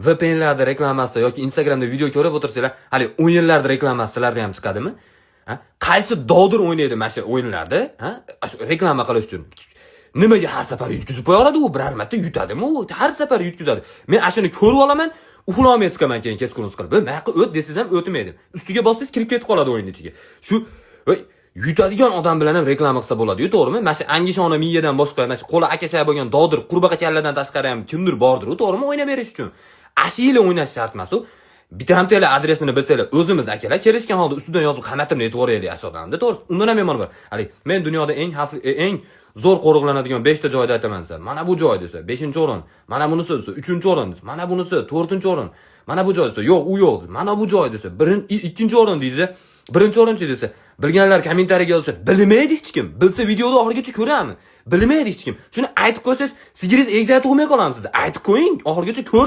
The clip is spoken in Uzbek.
VPNlarda reklamasida yoki Instagramda video ko'rib o'tirsanglar, hali o'yinlarda reklamasi sizlarda ham chiqadimi? Ha? Qaysi dovdir o'ynaydi mana shu o'yinlarda, ha? Shu reklama qilish uchun. Nimaga har safar yutkizib qo'ya oladi u? Biror marta yutadimi u? Har safar yutkizadi. Men ana shuni ko'rib olaman, uxlolmay chiqaman keyin kechqurun qilib. "Bu mayoqqa o't" desangiz ham o'tmaydi. Ustiga bossangiz, kirib ketib qoladi o'yinni ichiga. Shu voy, yutadigan odam bilan ham reklama qilsa bo'ladi-yu, to'g'rimi? Mana shu angishona miyadan boshqa, mana shu qo'li akasha bo'lgan dovdir, qurbaqa kalladan tashqari ham kimdir bordir, u to'g'rimi, o'ynab berish uchun. Ashila o'ynash shart emas u. Bitta adresini bilsanglar, o'zimiz akalar kelishgan holda ustidan yozib qamatib netib yuboraylik shu odamni, to'g'risi. Undan ham yomoni bor. Haligi men dunyoda eng xavfli, eng zo'r qo'riqlanadigan 5 ta joyda aytaman desa, mana bu joy desa, 5-o'rin, mana bunisi desa, 3-o'rin desa, mana bunisi 4-o'rin, mana bu joy desa, yo'q, u yo'q, mana bu joy desa, birinchi, ikkinchi o'rin deydida, birinchi o'rinchi desa, bilganlar kommentariyaga yozishadi. Bilmaydi hech kim. Bilsa, videoni oxirigacha ko'rami? Bilmaydi hech kim. Shuni aytib qo'ysangiz, sigiringiz egzak tug'may qolamiz siz. Aytib qo'ying, oxirigacha ko'r.